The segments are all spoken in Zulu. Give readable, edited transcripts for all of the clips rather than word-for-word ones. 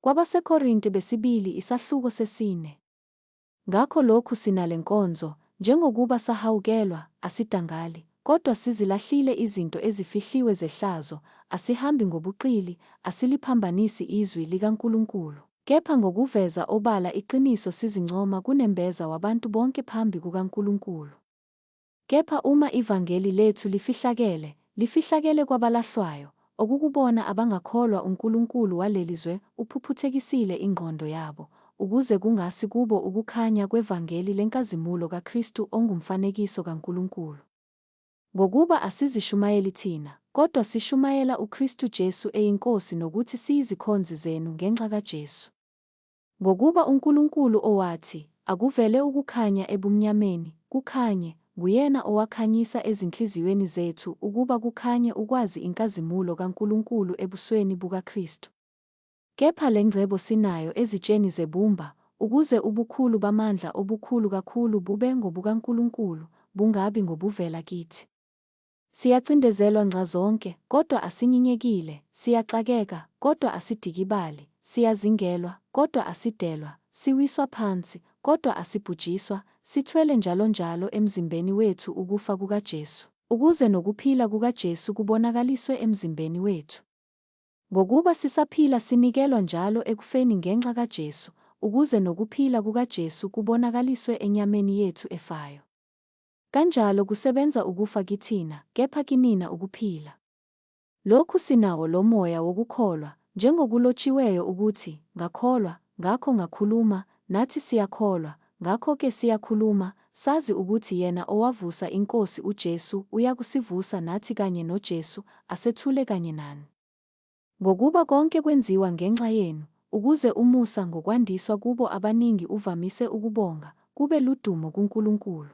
KwabaseKorinte besibili isahluko sesine. Ngakho lokhu sinale nkonzo, njengokuba sahawukelwa, asidangali, kodwa sizilahlile izinto ezifihliwe zehlazo, asihambi ngobuqili, asiliphambanisi izwi likaNkulunkulu, kepha ngokuveza obala iqiniso sizincoma kunembeza wabantu bonke phambi kukaNkulunkulu. Kepha uma ivangeli lethu lifihlakele, lifihlakele kwabalahlwayo, okukubona abangakholwa unkulunkulu waleli zwe uphuphuthekisile ingqondo yabo, ukuze kungasi kubo ukukhanya kwevangeli lenkazimulo kaKristu ongumfanekiso kaNkulunkulu. Ngokuba asizishumayeli thina, kodwa sishumayela uKristu Jesu eyiNkosi nokuthi siyizikhonzi zenu ngenxa kaJesu. Ngokuba uNkulunkulu owathi, Akuvele ukukhanya ebumnyameni, kukhanye, nguyena owakhanyisa ezinhliziyweni zethu ukuba kukhanye ukwazi inkazimulo kaNkulunkulu ebusweni bukaKristu. Kepha le ngcebo sinayo ezitsheni zebumba, ukuze ubukhulu bamandla obukhulu kakhulu bube ngobukaNkulunkulu, bungabi ngobuvela kithi. Siyacindezelwa nxazonke, kodwa asinyinyekile, siyaxakeka, kodwa asidikibali, siyazingelwa, kodwa asidelwa, siwiswa phansi, kodwa asibhujiswa, sithwele njalonjalo emzimbeni wethu ukufa kukaJesu, ukuze nokuphila kukaJesu kubonakaliswe emzimbeni wethu. Ngokuba sisaphila sinikelwa njalo ekufeni ngenxa kaJesu, ukuze nokuphila kukaJesu kubonakaliswe enyameni yethu efayo. Kanjalo kusebenza ukufa kithina, kepha kinina ukuphila. Lokhu sinawo lo moya wokukholwa, njengokulotshiweyo ukuthi, Ngakholwa, ngakho ngakhuluma, nathi siyakholwa, ngakho-ke siyakhuluma, sazi ukuthi yena owavusa iNkosi uJesu uyakusivusa nathi kanye noJesu, asethule kanye nani. Ngokuba konke kwenziwa ngenxa yenu, ukuze umusa ngokwandiswa kubo abaningi uvamise ukubonga, kube ludumo kuNkulunkulu.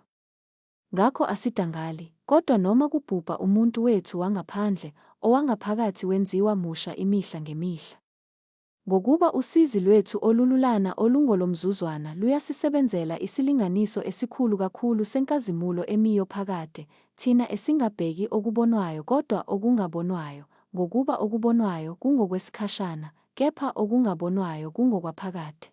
Ngakho asidangali, kodwa noma kubhubha umuntu wethu wangaphandle, owangaphakathi wenziwa musha imihla ngemihla. Ngokuba usizi lwethu olululana olungolomzuzwana luyasisebenzela isilinganiso esikhulu kakhulu senkazimulo emiyo phakade, thina esingabheki okubonwayo kodwa okungabonwayo, ngokuba okubonwayo kungokwesikhashana, kepha okungabonwayo kungokwaphakade.